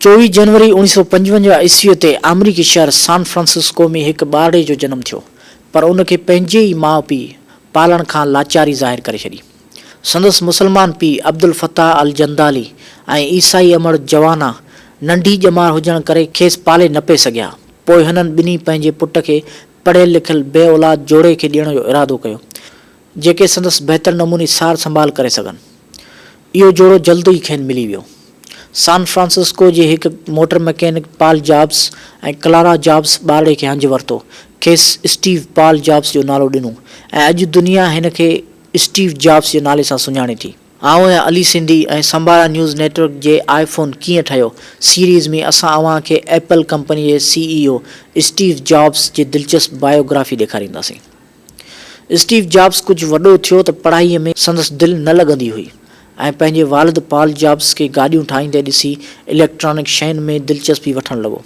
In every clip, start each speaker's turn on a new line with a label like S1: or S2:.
S1: 24 جنوري 1955 عيسويء تي آمريڪي شهر سان فرانسسڪو ۾ هڪ ٻارڙي جو جنم ٿيو، پر ان کي پنهنجي ئي ماء پيء پالڻ کان لاچاري ظاهر ڪري ڇڏي. سندس مسلمان پيء عبدالفتاح الجندالي ۽ عيسائي امڙ جوانا ننڍي ڄمار هجڻ ڪري کيس پالي نه پئي سگهيا. پوء هنن ٻنهي پنهنجي پٽ کي پڙهيل لکيل بي اولاد جوڙي کي ڏيڻ جو ارادو ڪيو، جيڪي سندس بهتر نموني سار سنڀال ڪري سگهن. اهو جوڙو جلد ئي کين ملي ويو. سان فرانسسڪو جي هڪ motor mechanic Paul Jobs ۽ Clara Jobs ٻارڙي کي هنج ورتو، کيس اسٽيو پال جابس جو نالو ڏنو ۽ اڄ دنيا هن کي اسٽيو جابس جي نالي سان سڃاڻي ٿي. آئون آهيان علي سنڌي ۽ سمبارا نيوز نيٽورڪ جي آء فون ڪيئن ٺهيو سيريز ۾ اسان اوهان کي ايپل ڪمپني جي سي اي او اسٽيو جابس جي دلچسپ بايوگرافي ڏيکارينداسين. اسٽيو جابس ڪجهه وڏو ٿيو ته پڙهائيء ۾ سندس دل نه لڳندي هئي ۽ پنهنجي والد پال جابس کي گاڏيون ٺاهيندي ڏسي اليڪٽرانڪ شين ۾ دلچسپي وٺڻ لڳو.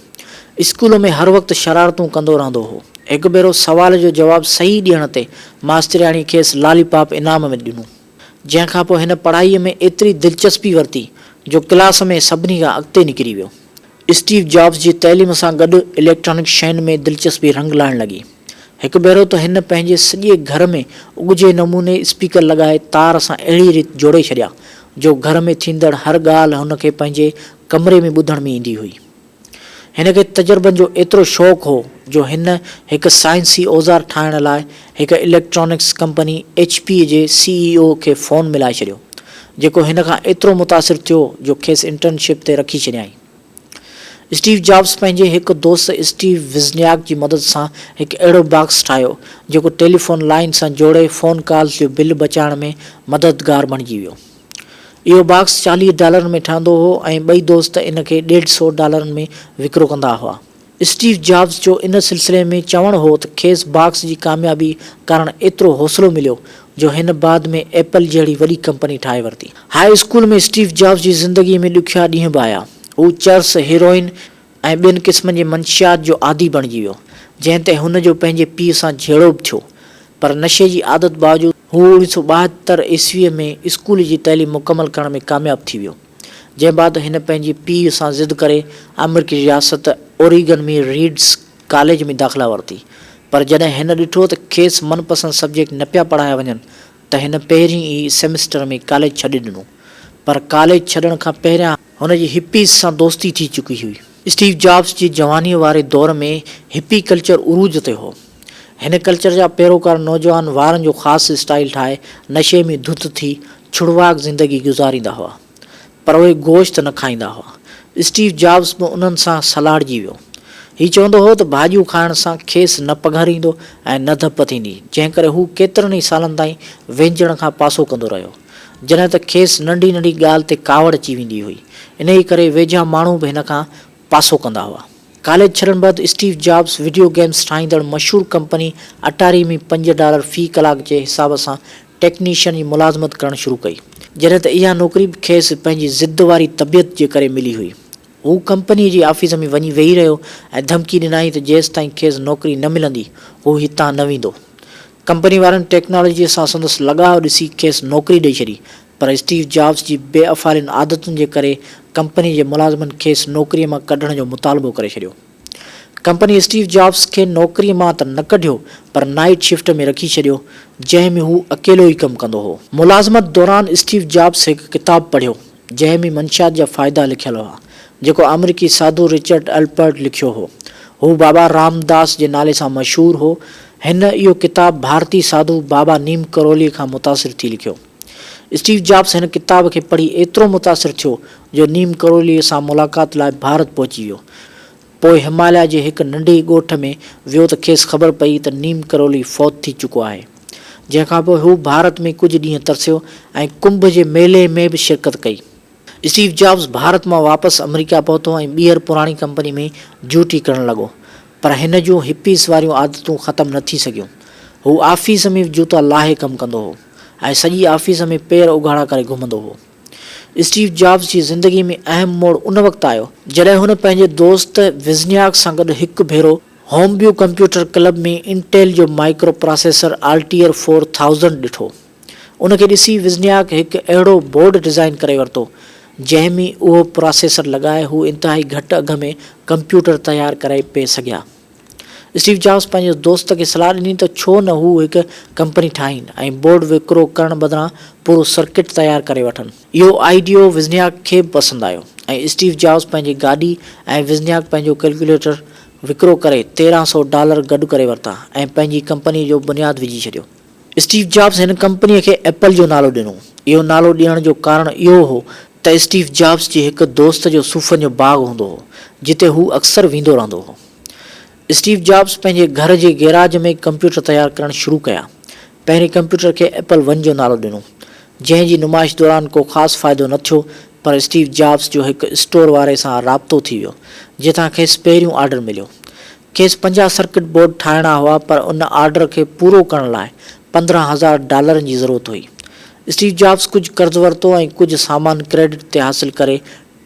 S1: اسڪول ۾ هر وقت شرارتون ڪندو رهندو هو. هڪ ڀيرو سوال جو جواب صحيح ڏيڻ تي ماسترياڻي کيس لالي پاپ انعام ۾ ڏنو. جنهن کانپوء هن پڙهائيء ۾ ايتري دلچسپي ورتي جو ڪلاس ۾ سڀني کان اڳتي نڪري ويو. اسٽيو جابس جي تعليم سان گڏ اليڪٽرانڪ شين ۾ دلچسپي رنگ لائڻ لڳي. هڪ ڀيرو ته هن پنهنجي سڄي گهر ۾ اڳجهي نموني اسپيڪر لڳائي تار سان اهڙي ريت جوڙي ڇڏيا جو گهر ۾ ٿيندڙ هر ڳالهه هن کي پنهنجي ڪمري ۾ ٻڌڻ ۾ ايندي هئي. هن کي تجربن جو ايترو شوق هو جو هن هڪ سائنسي اوزار ٺاهڻ لاء هڪ اليڪٽرانڪس ڪمپني ايڇ پي جي سي اي او کي فون ملائي ڇڏيو. جيڪو هن کان ايترو متاثر ٿيو جو کيس انٽرنشپ تي رکي ڇڏيائين. اسٽيو جابس پنهنجي هڪ دوست اسٽيو وزنياڪ جي مدد سان هڪ اهڙو باڪس ٺاهيو جيڪو ٽيليفون لائين سان جوڙي فون ڪالز جو بل بچائڻ ۾ مددگار بڻجي ويو. اهو باڪس 40 ڊالرن ۾ ٺهندو هو ۽ ٻئي دوست ان کي ڏيڍ سئو ڊالرن ۾ وڪرو ڪندا هئا. اسٽيو جابس جو ان سلسلي ۾ چوڻ هو ته کيس باڪس جي ڪاميابي ڪارڻ ايترو حوصلو مليو جو هن بعد ۾ ايپل جهڙي وڏي ڪمپني ٺاهي ورتي. هاء اسڪول ۾ اسٽيو جابس جي زندگي ۾ ڏکيا ڏينهن به آيا. هو چرس، هيروئن ۽ ٻين قسمن جي منشيات جو عادي بڻجي ويو، جنهن تي هن جو پنهنجي پيء سان جهيڙو به ٿيو. پر نشي جي عادت باوجود هو 1972 عيسويء ۾ اسڪول جي تعليم مڪمل ڪرڻ ۾ ڪامياب ٿي ويو. جنهن بعد هن پنهنجي پيء سان ضد ڪري آمريڪي رياست اوريگن ۾ ريڊس ڪاليج ۾ داخلا ورتي پر جڏهن هن ڏٺو ته کيس من پسند سبجيڪٽ نه پيا پڙهايا وڃن ته هن پهرين ئي سيمسٽر ۾ ڪاليج ڇڏي ڏنو پر ڪاليج ڇڏڻ کان پهريان هن جي هپيز سان دوستي ٿي چڪي هئي. اسٽيو جابس جي جوانيء واري دور ۾ هپي ڪلچر عروج تي هو. هن ڪلچر جا پيروڪار نوجوان وارن جو خاص اسٽائيل ٺاهي نشي ۾ ڌت ٿي ڇڙواڳ زندگي گذاريندا هئا. پر اهي گوشت نه کائيندا هئا. اسٽيو جابس به انهن سان سلهاڙجي ويو. هي چوندو هو ته ڀاڄيون کائڻ سان کيس نه پگهر ايندو ۽ نه ڌپ ٿيندي، جنهن ڪري هو ڪيترن ئي سالن تائين وهنجڻ کان پاسو ڪندو رهيو. جڏهن ته کيس ننڍي ننڍي ڳالهه تي ڪاوڙ اچي ويندي هئي. انهيء ڪري ويجها ماڻهو به هن کان پاسو ڪندا هئا. ڪاليج ڇڏڻ بعد اسٽيو جابس وڊيو گيمز ٺاهيندڙ مشهور ڪمپني اٽاري ۾ پنج ڊالر في ڪلاڪ جي حساب سان ٽيڪنيشن جي ملازمت ڪرڻ شروع ڪئي. جڏهن ته اها نوڪري به کيس پنهنجي ضد واري طبيعت جي ڪري ملي هئي. هو ڪمپنيء جي آفيس ۾ وڃي ويهي رهيو ۽ ڌمڪي ڏنائين ته جيستائين کيس نوڪري نه ملندي، هو هتان نه ويندو. ڪمپني وارن ٽيڪنالاجيء سان سندس لڳاء ڏسي کيس نوڪري ڏئي ڇڏي، پر اسٽيو جابس جي بي افعالين عادتن جي ڪري ڪمپنيء جي ملازمن کيس نوڪريء مان ڪڍڻ جو مطالبو ڪري ڇڏيو. ڪمپني اسٽيو جابس کي نوڪريء مان ته نه ڪڍيو پر نائيٽ شفٽ ۾ رکي ڇڏيو، جنهن ۾ هو اڪيلو ئي ڪم ڪندو هو. ملازمت دوران اسٽيو جابس هڪ ڪتاب پڙهيو، جنهن ۾ منشيات جا فائدا لکيل هئا، جيڪو آمريڪي ساڌو رچرڊ الپرٽ لکيو هو. هو بابا رام داس جي نالي سان مشهور هو. هن اهو ڪتاب ڀارتي ساڌو بابا نيم ڪروليء کان متاثر ٿي لکيو. اسٽيو جابس هن ڪتاب کي پڙهي ايترو متاثر ٿيو جو نيم ڪروليء سان ملاقات لاء ڀارت پهچي ويو. پوء هماليا جي هڪ ننڍي ڳوٺ ۾ ويو ته کيس خبر پئي ته نيم ڪرولي فوت ٿي چڪو آهي. جنهن کان پوء هو ڀارت ۾ ڪجهه ڏينهن ترسيو ۽ ڪنڀ جي ميلي ۾ به شرڪت ڪئي. اسٽيو جابس ڀارت مان واپس آمريڪا پهتو ۽ ٻيهر پراڻي ڪمپني ۾ ڊيوٽي ڪرڻ لڳو. پر هن جون هپيز واريون عادتون ختم نه ٿي سگهيون. هو آفيس ۾ به جوتا لاهي ڪم ڪندو هو ۽ سڄي آفيس ۾ پير اگهاڙا ڪري گهمندو هو. اسٽيو جابس جي زندگي ۾ اهم موڙ ان وقت آيو، جڏهن هن پنهنجي دوست وزنياڪ سان گڏ هڪ ڀيرو هومبيو ڪمپيوٽر ڪلب ۾ انٽيل جو مائيڪرو پراسيسر آلٽيئر 4000 ڏٺو. ان کي ڏسي وزنياڪ هڪ اهڙو بورڊ ڊزائين ڪري ورتو، جنهن ۾ اهو پراسيسر لڳائي هو انتهائي گهٽ اگهه ۾ ڪمپيوٽر تيار ڪري پئي سگهيا. اسٽيو جابس پنهنجي دوست کي صلاح ڏني ته ڇو نه هو هڪ ڪمپني ٺاهين ۽ بورڊ وڪرو ڪرڻ بدران پورو سرڪٽ تيار ڪري وٺن. اهو آئيڊيو وزنياڪ کي به پسند آيو ۽ اسٽيو جابس پنهنجي گاڏي ۽ وزنياڪ پنهنجو ڪيلڪيوليٽر وڪرو ڪري 1300 ڊالر گڏ ڪري ورتا ۽ پنهنجي ڪمپنيء جو بنياد وجهي ڇڏيو. اسٽيو جابس هن ڪمپنيء کي ايپل جو نالو ڏنو. اهو نالو ڏيڻ جو ڪارڻ اهو هو ته اسٽيو جابس جي هڪ دوست جو صوفن جو باغ هوندو هو، جتي هو اڪثر ويندو رهندو هو. اسٽيو جابس پنهنجي گهر جي گيراج ۾ ڪمپيوٽر تيار ڪرڻ شروع ڪيا. پهرين ڪمپيوٽر کي ايپل ون جو نالو ڏنو، جنهن جي نمائش دوران ڪو خاص فائدو نه ٿيو، پر اسٽيو جابس جو هڪ اسٽور واري سان رابطو ٿي ويو، جتان کيس پهريون آرڊر مليو. کيس 50 سرڪٽ بورڊ ٺاهڻا هئا پر ان آرڊر کي پورو ڪرڻ لاء 15,000 ڊالرن جي ضرورت هئي. اسٽيو جابس ڪجهه قرض ورتو ۽ ڪجهه سامان ڪريڊٽ تي حاصل ڪري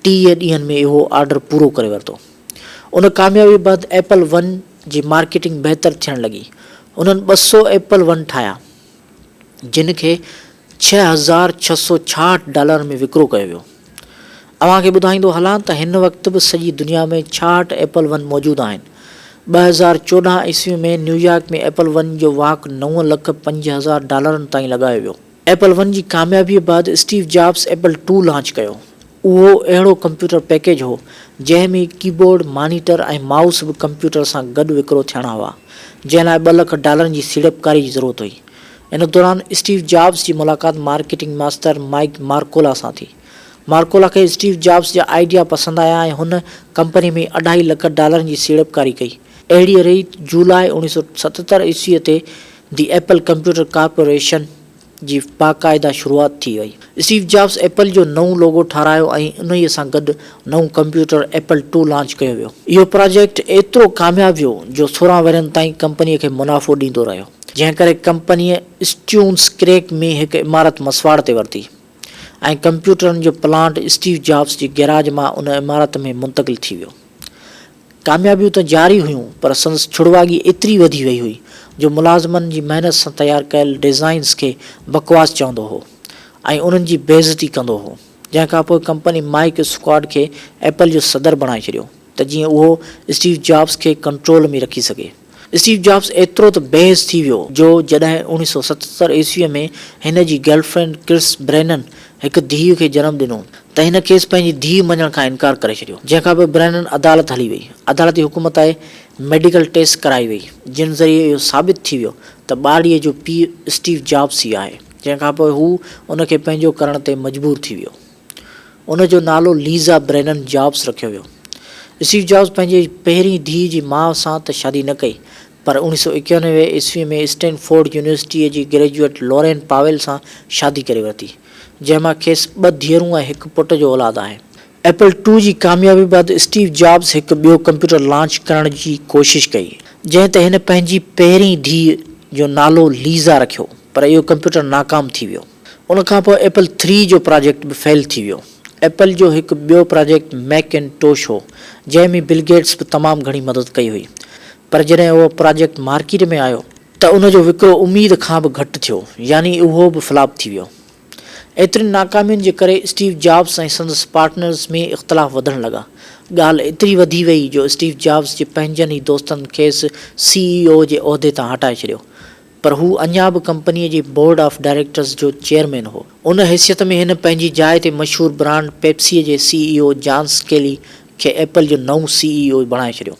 S1: 30 ڏينهن ۾ اهو آرڊر پورو ڪري ورتو. ان ڪاميابي بعد ايپل ون جي مارڪيٽنگ بهتر ٿيڻ لڳي. انهن 200 ايپل ون ٺاهيا. جن کي 6666 ڊالرن ۾ وڪرو ڪيو ويو. اوهان کي ٻڌائيندو هلان ته هن وقت به سڄي دنيا ۾ 66 ايپل ون موجود آهن. 2014 عيسوي ۾ نيويارڪ ۾ ايپل ون جو واڪ نو لک 5000 ڊالرن تائين لڳايو ويو. ايپل ون جي ڪاميابيء بعد Steve Jobs Apple two launch ڪيو. اهو اهڙو ڪمپيوٽر پيڪيج هو، جنهن ۾ ڪيبورڊ، مانيٽر ۽ مائوس به ڪمپيوٽر سان گڏ وڪرو ٿيڻا هئا، جنهن لاء ٻه لک ڊالرن جي سيڙپڪاري جي ضرورت هئي. ان دوران اسٽيو جابس جي ملاقات مارڪيٽنگ ماستر مائيڪ مارڪولا سان ٿي. مارڪولا کي اسٽيو جابس جا آئيڊيا پسند آيا ۽ هن ڪمپني ۾ اڍائي لک ڊالرن جي سيڙپڪاري ڪئي. اهڙيء ريت جولاء 1977 عيسويء تي the Apple computer corporation جي باقاعده شروعات ٿي وئي. اسٽيو جابس ايپل جو نئون لوگو ٺارايو ۽ انهيء سان گڏ نئون ڪمپيوٽر ايپل ٽو لانچ ڪيو ويو. اهو پراجيڪٽ ايترو ڪامياب ويو جو 16 ورهين تائين ڪمپنيء کي منافعو ڏيندو رهيو، جنهن ڪري ڪمپنيء اسٽيونس ڪريڪ ۾ هڪ عمارت مسواڙ تي ورتي ۽ ڪمپيوٽرن جو پلانٽ اسٽيو جابس جي گيراج مان ان عمارت ۾ منتقل ٿي ويو. ڪاميابيون ته جاري هيون پر سندس ڇڙواڳي ايتري وڌي وئي هئي جو ملازمن جي محنت سان تيار ڪيل ڊيزائنز کي بڪواس چوندو هو ۽ انهن جي بيعزتي ڪندو هو جنهن کانپوء ڪمپني مائيڪ اسڪاٽ کي ايپل جو صدر بڻائي ڇڏيو ته جيئن اهو اسٽيو جابس کي ڪنٽرول ۾ رکي سگهي. اسٽيو جابس ايترو ته بي حس ٿي ويو جو جڏهن 1977 عيسويء ۾ هن جي گرل فرينڊ ڪرس برينن هڪ ڌيء کي جنم ڏنو ته هن کيس پنهنجي ڌيء مڃڻ کان انڪار ڪري ڇڏيو جنهن کانپوء برينن عدالت هلي وئي. عدالتي حڪم تي ميڊيڪل ٽيسٽ ڪرائي وئي جن ذريعي اهو ثابت ٿي ويو ته ٻارڙيء جو پيء اسٽيو جابس ئي آهي جنهن کانپوء هو ان کي پنهنجو ڪرڻ تي مجبور ٿي ويو. ان جو نالو ليزا برينن جابس رکيو ويو. اسٽيو جابس پنهنجي پهرين ڌيء جي ماء سان ته شادي نه ڪئي، پر 1991 عيسوي ۾ اسٽينفورڊ يونيورسٽيء جي گريجوئيٽ لورين پاويل سان شادي ڪري ورتي، جنهن مان کيس ٻه ڌيئرون ۽ هڪ پٽ جو اولاد آهي. ايپل ٽو جي ڪاميابي بعد اسٽيو جابس هڪ ٻيو ڪمپيوٽر لانچ ڪرڻ جي ڪوشش ڪئي، جنهن تي هن پنهنجي پهرين ڌيء جو نالو ليزا رکيو، پر اهو ڪمپيوٽر ناڪام ٿي ويو. ان کان پوء ايپل ٿري جو پراجيڪٽ به فيل ٿي ويو. ايپل جو هڪ ٻيو پراجيڪٽ ميڪ اين ٽوش هو، جنهن ۾ بل گيٽس به تمام گهڻي مدد ڪئي هئي. پر جڏهن اهو پراجيڪٽ مارڪيٽ ۾ آيو ته ان جو وڪرو اميد کان به گهٽ ٿيو، يعني اهو به فلاپ ٿي ويو. ايترين ناڪامين جي ڪري اسٽيو جابس ۽ سندس پارٽنرز ۾ اختلاف وڌڻ لڳا. ڳالهه ايتري وڌي وئي جو اسٽيو جابس جي پنهنجن ئي دوستن کيس سي اي او جي عهدي تان هٽائي ڇڏيو. پر هو اڃا به ڪمپنيء جي بورڊ آف ڊائريڪٽرز جو چيئرمين هو. ان حيثيت ۾ هن پنهنجي جاء تي مشهور برانڊ پيپسيء جي سي اي او جان اسڪيلي کي ايپل جو نئون سي اي او بڻائي ڇڏيو.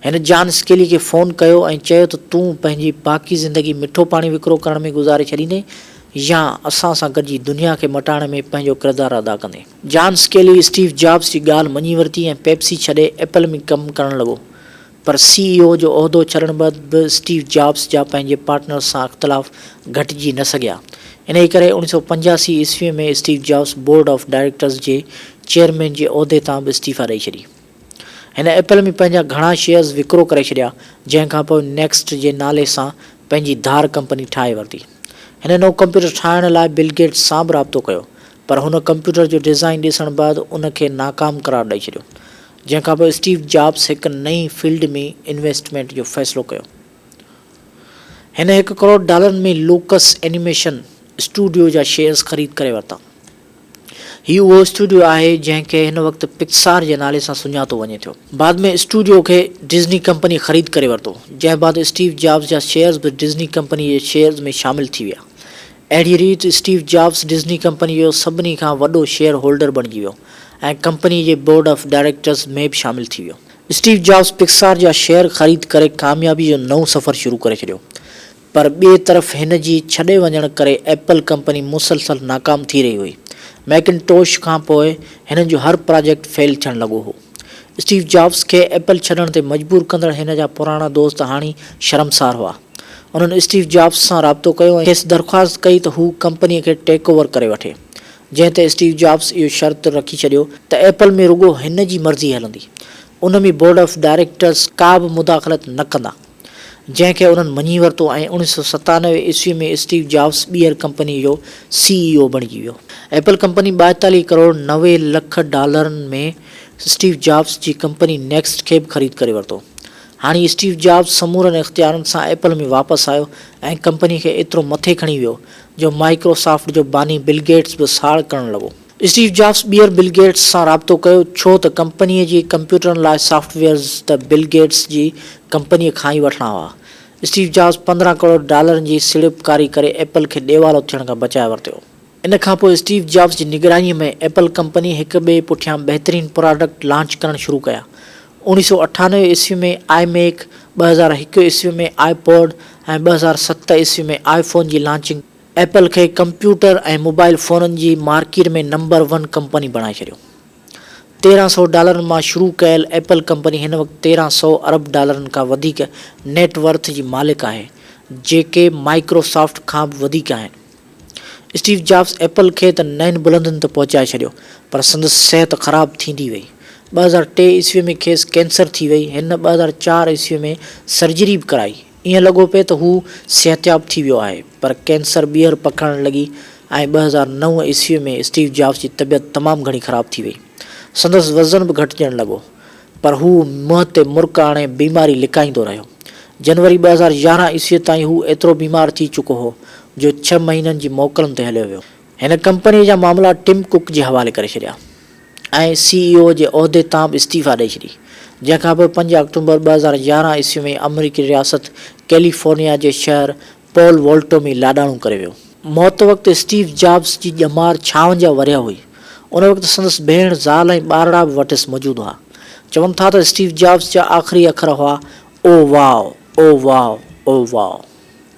S1: هن جان اسڪيلي کي فون ڪيو ۽ چيو ته تون پنهنجي باقي زندگي مٺو پاڻي وڪرو ڪرڻ ۾ گذاري ڇڏيندين يا اسان سان گڏجي دنيا کي مٽائڻ ۾ پنهنجو ڪردار ادا ڪندين. جان اسڪيلي اسٽيو جابس جي ڳالهه مڃي ورتي ۽ پيپسي ڇڏي ايپل ۾ ڪم ڪرڻ لڳو. پر سي اي او جو عهدو ڇڏڻ بعد به اسٽيو جابس جا پنهنجي پارٽنرز سان اختلاف گهٽجي نه سگهيا. انهيء ڪري 1985 عيسويء ۾ Steve jobs board of directors جي چيئرمين جي عهدي تان به استعيفيٰ ڏئي ڇڏي. هن ايپل ۾ پنهنجا گهڻا شيئرز وڪرو ڪري ڇڏيا، جنهن کان پوء نيڪسٽ جي نالي سان پنهنجي ڌار ڪمپني ٺاهي ورتي. هن نئون ڪمپيوٽر ٺاهڻ لاء بل گيٽس سان به رابطو ڪيو، پر هن ڪمپيوٽر جو ڊيزائن ڏسڻ بعد ان کي ناڪام قرار ڏئي ڇڏيو. جنهن کان پوء اسٽيو جابس هڪ نئين فيلڊ ۾ انويسٽمينٽ جو فيصلو ڪيو. هن هڪ ڪروڙ ڊالرن ۾ لوڪس اينيميشن اسٽوڊيو جا شيئرز خريد ڪري ورتا. هي اهو اسٽوڊيو آهي جنهن کي هن وقت پڪسار جي نالي سان سڃاتو وڃي ٿيو. بعد ۾ اسٽوڊيو کي ڊزني ڪمپني خريد ڪري ورتو، جنهن بعد اسٽيو جابز جا شيئرز به ڊزني ڪمپني جي شيئرز ۾ شامل ٿي ويا. اهڙي ريت اسٽيو جابز ڊزني ڪمپني جو سڀني کان وڏو شيئر هولڊر بڻجي ويو ۽ ڪمپني جي بورڊ آف ڊائريڪٽرز ۾ به شامل ٿي ويو. اسٽيو جابز پڪسار جا شيئر خريد ڪري ڪاميابي جو نئون سفر شروع ڪري ڇڏيو. پر ٻئي طرف هن جي ڇڏي وڃڻ ڪري ايپل ڪمپني مسلسل ناڪام ٿي رهي هئي. ميڪن ٽوش کان پوء هنن جو هر پراجيڪٽ فيل ٿيڻ لڳو هو. اسٽيو جابز کي ايپل ڇڏڻ تي مجبور ڪندڙ هن جا پراڻا دوست هاڻي شرمسار هئا. انهن اسٽيو جابز سان رابطو ڪيو ۽ کيس درخواست ڪئي ته هو ڪمپنيء کي ٽيڪ اوور ڪري وٺي. جنهن تي اسٽيو جابز اهو شرط رکي ڇڏيو ته ايپل ۾ رڳو هن جي مرضي هلندي. ان ۾ بورڊ آف ڊائريڪٽرز ڪا به مداخلت نه ڪندا. جنهن کي انهن مڃي ورتو ۽ 1997 عيسوي ۾ اسٽيو جابز ٻيهر ڪمپني جو سي اي او بڻجي ويو. ايپل ڪمپني 42 ڪروڙ 90 لک ڊالرن ۾ اسٽيو جابز جي ڪمپني نيڪسٽ کي به خريد ڪري ورتو. هاڻي اسٽيو جابز سمورن اختيارن سان ايپل ۾ واپس آيو ۽ ڪمپني کي ايترو مٿي کڻي ويو جو مائيڪرو سافٽ جو باني بل گيٽس به ساڙ ڪرڻ لڳو. اسٽيو جابز ٻيهر بل گيٽس سان رابطو ڪيو ڇو ته ڪمپنيء جي ڪمپيوٽرن لاء سافٽ ويئرز ته بل گيٽس جي ڪمپنيء کان ئي وٺڻا هئا. اسٽيو جابز 15 ڪروڙ ڊالرن جي سيڙپڪاري ڪري ايپل کي ڏيوالو ٿيڻ کان بچائي ورتو. ان کان پوء اسٽيو جابز جي نگرانيء ۾ ايپل ڪمپني هڪ ٻئي پٺيان بهترين پراڊڪٽ لانچ ڪرڻ شروع ڪيا. 1998 عيسوي ۾ آء ميڪ، 2001 عيسوي ۾ آء پوڊ ۽ 2007 عيسوي ۾ آء فون جي لانچنگ ايپل کي ڪمپيوٽر ۽ موبائل فونن جي مارڪيٽ ۾ نمبر ون ڪمپني بڻائي ڇڏيو. 1300 ڊالرن مان شروع ڪيل ايپل ڪمپني هن وقت 1300 ارب ڊالرن کان وڌيڪ نيٽ ورٿ جي مالڪ آهي، جيڪي مائيڪرو سافٽ کان به وڌيڪ آهن. اسٽيو جابس ايپل کي ته نين بلندين تي پهچائي ڇڏيو پر سندس صحت خراب ٿيندي وئي. 2003 عيسوي ۾ کيس ڪينسر ٿي وئي. هن 2004 عيسوي ۾ سرجري به ڪرائي. ائين لڳو پئي ته هو صحتياب ٿي ويو آهي، پر ڪينسر ٻيهر پکڙڻ لڳي ۽ 2009 عيسويء ۾ اسٽيو جابس جي طبيعت تمام گهڻي خراب ٿي وئي. سندس وزن به گهٽجڻ لڳو، پر هو منهن تي مرڪ آڻي بيماري لڪائيندو رهيو. جنوري 2011 عيسويء تائين هو ايترو بيمار ٿي چڪو هو، جو ڇهه مهينن جي موڪلن تي هليو ويو. هن ڪمپنيء جا معاملا ٽم ڪڪ جي حوالي ڪري ڇڏيا. ۽ سي اي او جي عهدي تان به استعيفيٰ ڏئي ڇڏي، جنهن کانپوء 5 آڪٽومبر 2011 عيسوي ۾ آمريڪي رياست ڪيليفورنيا جي شهر پول والٽو ۾ لاڏاڻو ڪري ويو. موت وقت اسٽيو جابز جي ڄمار 56 ورهيه هئي. ان وقت سندس ڀيڻ، زال ۽ ٻارڙا به وٽس موجود هئا. چون ٿا ته اسٽيو جابز جا آخري اکر هئا، او واء، او واء، او واء.